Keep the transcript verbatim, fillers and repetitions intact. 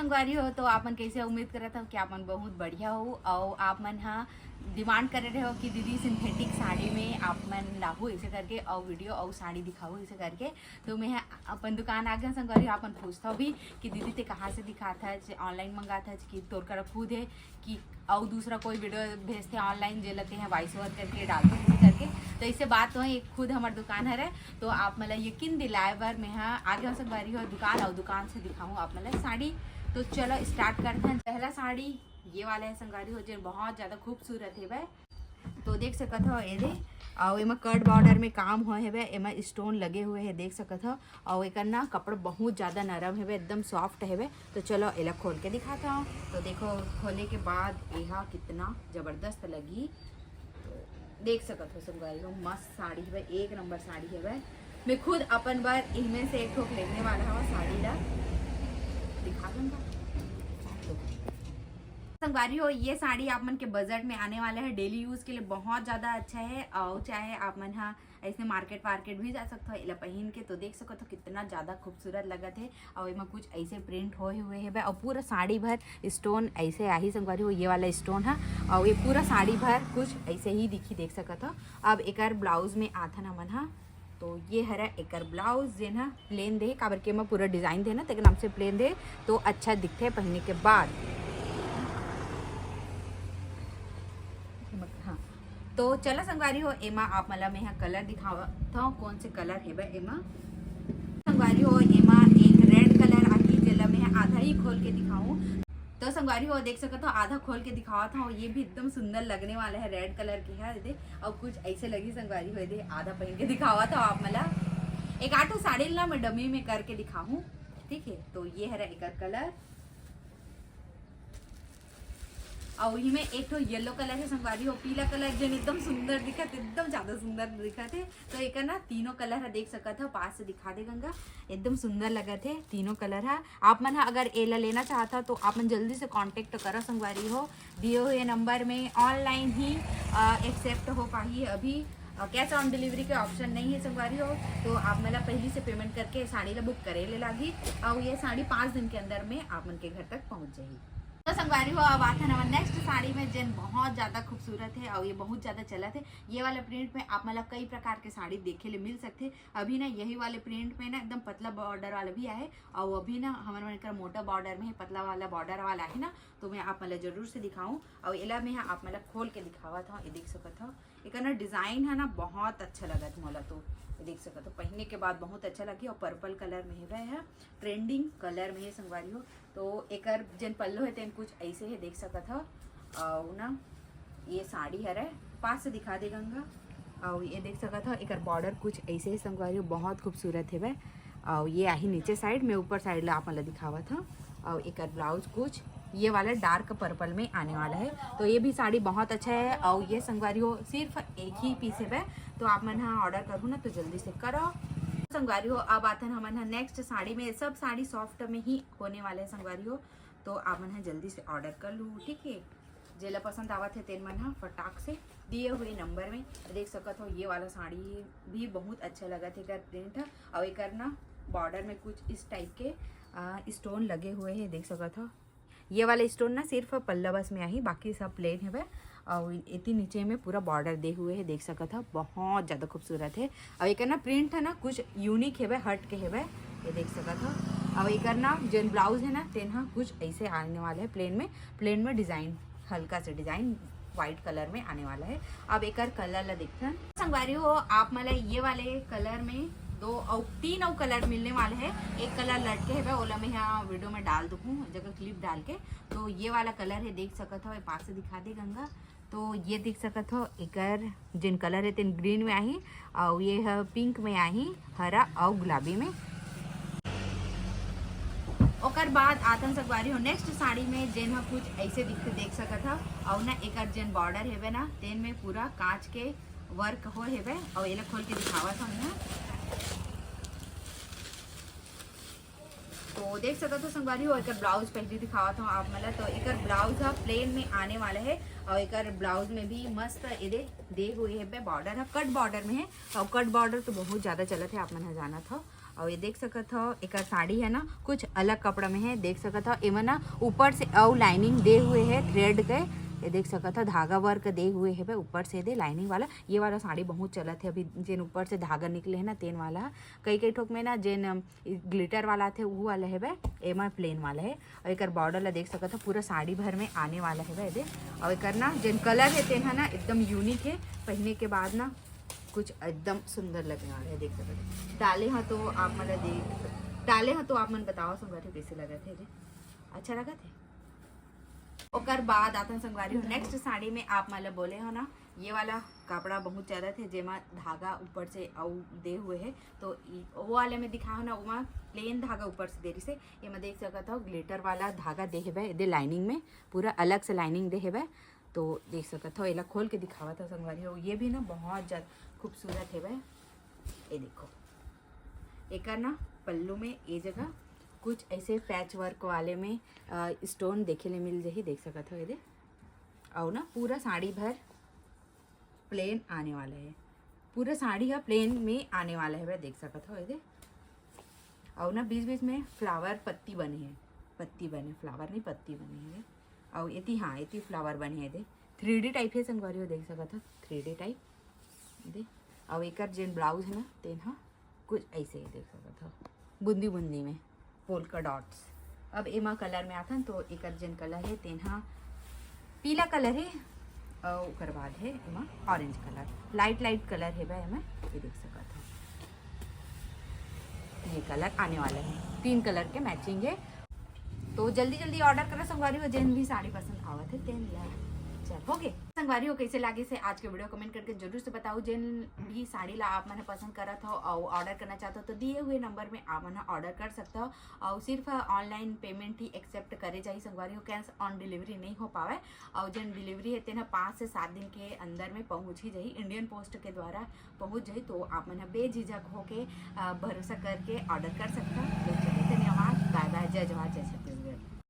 संगवारी हो, तो आप मन कैसे, उम्मीद करत हव कि आप मन बहुत बढ़िया हो। और आप मन हा डिमांड करे रहे हो कि दीदी सिंथेटिक साड़ी में आप मन लाहू ऐसे करके, और वीडियो और साड़ी दिखाओ ऐसे करके। तो मैं हा अपन दुकान आ गया संगवारी हो, आप मन पूछता भी कि दीदी ते कहाँ से दिखात हच, ऑनलाइन मंगात हच कि तोर करा खुद है कि अउ दूसरा कोई वीडियो भेजते ऑनलाइन, जे लते हैं वॉइस ओवर करके डालते हैं करके। तो ऐसे बात तो है, खुद हमार दुकान हरे। तो आप मन ला यकीन दिलाए बर मैं हा आगे संगवारी हो दुकान, और दुकान से दिखाऊँ आप मन ला साड़ी। तो चलो स्टार्ट करते हैं। पहला साड़ी ये वाला है संगवारी हो, जो बहुत ज़्यादा खूबसूरत है भाई। तो देख सकत हो ये दे, और एमा कट बॉर्डर में काम होए हेबे, एमा स्टोन लगे हुए है, देख सकत हो। और एकर ना कपड़ा बहुत ज़्यादा नरम हेबे, एकदम सॉफ्ट हेबे। तो चलो एला खोल के दिखाता हूँ। तो देखो, खोले के बाद एहा कितना ज़बरदस्त लगी। तो देख सकत हो संगवारी हो, मस्त साड़ी हेबे, एक नंबर साड़ी हेबे। मैं खुद अपन बर इनमें से एक ठोक लेने वाला हूँ साड़ी ला। दिखा दूंगा। संगवारी हो, ये साड़ी आप मन के बजट में आने वाला है, डेली यूज के लिए बहुत ज़्यादा अच्छा है। और चाहे आप मन हा ऐसे मार्केट वार्केट भी जा सकते हो एला पहन के। तो देख सकते हो कितना ज़्यादा खूबसूरत लगत है। और एमा कुछ ऐसे प्रिंट होए हुए है और पूरा साड़ी भर स्टोन ऐसे आही संगवारी हो, ये वाला स्टोन है। और ये पूरा साड़ी भर कुछ ऐसे ही दिखी, देख सकत हो। अब एकर ब्लाउज में आथन हमन हा। तो ये हरा एकर ब्लाउज, जेन हा प्लेन दे, काबर के एमा पूरा डिजाइन दे ना, तेकर नाम से प्लेन दे, तो अच्छा दिखथे पहने के बाद। हाँ, तो चला संगवारी हो, एमा आप मन ला मैं हा कलर दिखावत हूँ, कौन से कलर हेबे एमा। संगवारी हो, एमा एक रेड कलर आही, जेला मैं हा आधा ही खोल के दिखाऊँ। तो संगवारी हो, देख सकत हो, आधा खोल के दिखावत हूँ। ये भी एकदम सुंदर लगने वाला है, रेड कलर की है, दे। और कुछ ऐसे लगी संगवारी हो, दे, आधा पहन के दिखावत हूँ आप मन ला। एक आठो साड़ी ला मैं डमी में करके दिखाऊँ, ठीक है। तो ये हरा एकर कलर, और इही में एक ठो येलो कलर है संगवारी हो, पीला कलर, जेन एकदम सुंदर दिखत, एकदम ज्यादा सुंदर दिखत है। तो एकर ना तीनों कलर है, देख सकत हो, पास से दिखा दे गंगा, एकदम सुंदर लगत है तीनों कलर है। आप मन हा अगर एला लेना चाहत हो तो आप मन जल्दी से कॉन्टेक्ट करो संगवारी हो, दिए हुए नंबर में। ऑनलाइन ही एक्सेप्ट हो पाही अभी, कैश ऑन डिलीवरी के ऑप्शन नहीं है संगवारी हो। तो आप मन ला पहली से पेमेंट करके साड़ी ला बुक करे ले लागी, और ये साड़ी पाँच दिन के अंदर में आप मन के घर तक पहुंच जाही। तो संगवारी हो, अब आथन हमर नेक्स्ट साड़ी में, जेन बहुत ज्यादा खूबसूरत है और ये बहुत ज्यादा चलत है। ये वाला प्रिंट में आप मन ला कई प्रकार के साड़ी देखे ले मिल सकथे। अभी ना यही वाले प्रिंट में ना एकदम पतला बॉर्डर वाला भी आहे, और अभी ना हमर मन कर मोटा बॉर्डर में है, पतला वाला बॉर्डर वाला है ना, तो मैं आप मन ला जरूर से दिखाऊं। और एला मैं आप मन ला खोल के दिखावत हूँ, ये देख सकत हो। एकर ना डिजाइन है ना, बहुत अच्छा लगत मोला। तो ये देख सकत हो, पहनने के बाद बहुत अच्छा लगी। और पर्पल कलर में है, वह है ट्रेंडिंग कलर में है संगवारी हो। तो एकर जेन पल्लो है, तेन कुछ ऐसे है, देख सकत हो। और ना ये साड़ी हरे, पास से दिखा दे गंगा। और ये देख सकत हो, एकर बॉर्डर कुछ ऐसे ही संगवारी हो, बहुत खूबसूरत हेबे। और ये आही नीचे साइड में, ऊपर साइड ला आप मन ला दिखावत हूँ। और एकर ब्लाउज कुछ ये वाला डार्क पर्पल में आने वाला है। तो ये भी साड़ी बहुत अच्छा है। और ये संगवारी हो, सिर्फ एक ही पीस हेबे, तो आप मन हा ऑर्डर करू ना, तो जल्दी से करो संगवारी हो। अब आथन हमन हा नेक्स्ट साड़ी में। सब साड़ी सॉफ्ट में ही होने वाले हैं संगवारी हो, तो आप मन हा जल्दी से ऑर्डर कर लू, ठीक है। जेला पसंद आवत है, तेन मन हा फटाक से दिए हुए नंबर में। देख सकत हो, ये वाला साड़ी भी बहुत अच्छा लगत है, एकर प्रिंट है। और एकर ना बॉर्डर में कुछ इस टाइप के स्टोन लगे हुए हैं, देख सकत हो। ये वाला स्टोन ना सिर्फ पल्ला बस में आही, बाकी सब प्लेन हेबे। और इतनी नीचे में पूरा बॉर्डर दे हुए है, देख सकत हो, बहुत ज्यादा खूबसूरत है। और एकर ना प्रिंट है ना, कुछ यूनिक हेबे, हट के हेबे, ये देख सकत हो। और एकर ना जेन ब्लाउज है ना, तेन हा कुछ ऐसे आने वाला है, प्लेन में, प्लेन में डिजाइन, हल्का से डिजाइन व्हाइट कलर में आने वाला है। अब एकर कलर ला देखथन संगवारी हो। आप मन ला ये वाले कलर में दो और तीन और कलर मिलने वाले हैं। एक कलर लटके हेबे, ओला मैं यहाँ वीडियो में डाल दूँ, जगह क्लिप डाल के। तो ये वाला कलर है, देख सकत हो, ये पास से दिखा दे गंगा। तो ये देख सकत हो, एकर जेन कलर है, तेन ग्रीन में आही, और ये है पिंक में आही, हरा और गुलाबी में। ओकर बाद आथन संगवारी हो नेक्स्ट साड़ी में, जेन ह कुछ ऐसे दिखथे, देख सकत हव। अउ ना एकर जेन बॉर्डर हेबे ना, तेन में पूरा कांच के वर्क हो हेबे। अउ एला खोल के दिखावत हव मैं। तो देख सकत हो संगवारी हो, एकर ब्लाउज पहले दिखावत हव आप मन ला। तो एकर ब्लाउज ह प्लेन में आने वाला है अउ एकर ब्लाउज में भी मस्त एदे दे हुए हेबे, बॉर्डर ह कट बॉर्डर में है। अउ कट बॉर्डर तो बहुत ज्यादा चलत है, आप मन ह जानत हव। और ये देख सकत हो, एकर साड़ी है ना, कुछ अलग कपड़ा में है। देख सकत हो, एमा ना ऊपर से अउ लाइनिंग दे हुए है थ्रेड के। ये देख सकत हो, धागा वर्क दे हुए है भाई, ऊपर से दे लाइनिंग वाला। ये वाला साड़ी बहुत चलत है अभी, जेन ऊपर से धागा निकले है ना, तेन वाला। कई कई ठोक में ना, जेन ग्लिटर वाला थे, वो वाला है भाई, एमा प्लेन वाला है। और एकर बॉर्डर ला देख सकत हो, पूरा साड़ी भर में आने वाला है भाई, दे। और एकर ना, जेन कलर है, तेन ह ना एकदम यूनिक है, पहनने के बाद ना कुछ एकदम सुंदर लगने वाला है। देख सकत हो, डाले ह तो आप मन ला देख, डाले ह तो आप मन बताओ संगवारी, कैसे लगत है जी? अच्छा लगत है? ओकर बाद आतन संगवारी हो नेक्स्ट साड़ी में। आप मन ला बोले हो ना, ये वाला कपड़ा बहुत चलत है, जेमा धागा ऊपर से अउ दे हुए है, तो ई, वो वाले में दिखा हो ना, ओमा प्लेन धागा ऊपर से दे रिसे। ये मैं देख सकत हो, ग्लिटर वाला धागा दे हेबे, दे लाइनिंग में, पूरा अलग से लाइनिंग दे हेबे। तो देख सकत हो, एला खोल के दिखावत हो संगवारी हो, ये भी ना बहुत ज्यादा खूबसूरत हेबे। ये देखो, एकर ना पल्लू में ये जगह कुछ ऐसे पैच वर्क वाले में स्टोन देखे ले मिल जाही। देख सकत हो, ये दे, अउ ना पूरा साड़ी भर प्लेन आने वाला है, पूरा साड़ी ह प्लेन में आने वाला है भाई, देख सकत हो, ये दे। अउ ना बीच बीच में फ्लावर पत्ती बने है, पत्ती बने, फ्लावर नहीं, पत्ती बने है। अउ एती, हाँ, एती फ्लावर बने है, दे थ्री डी टाइप है संगवारी हो, देख सकत हो, थ्री डी टाइप, दे। अउ एकर जेन ब्लाउज है ना, तेन ह कुछ ऐसे ही देख सकत हो, बूंदी बूंदी में पोल्का डॉट्स। अब एमा कलर में आथन, तो एकर जेन कलर है, तेन ह पीला कलर है, अउ ओकर बाद है एमा orange colour, light light colour है भाई एमा, ये देख सकत हो, ये कलर आने वाला है, तीन कलर के मैचिंग है। तो जल्दी जल्दी ऑर्डर करो संगवारी हो, जेन भी साड़ी पसंद आवत है, तेन ला। चल, हो गए संगवारी हो, कैसे लागे से आज के वीडियो, कमेंट करके जरूर से बताओ। जेन भी साड़ी ला आप मन ह पसंद करत हो और ऑर्डर करना चाहते हो, तो दिए हुए नंबर में आप मन ह ऑर्डर कर सकते हो। और सिर्फ ऑनलाइन पेमेंट ही एक्सेप्ट करे जाही संगवारी हो, कैश ऑन डिलीवरी नहीं हो पावे। और जेन डिलीवरी है, तेन ह पाँच से सात दिन के अंदर में पहुंच ही जाही, इंडियन पोस्ट के द्वारा पहुंच जाही। तो आप मन ह बेझिझक होके, अ, भरोसा करके ऑर्डर कर सकते हो। तो चलिए, धन्यवाद, बाय बाय, जय जोहार, जय छत्तीसगढ़।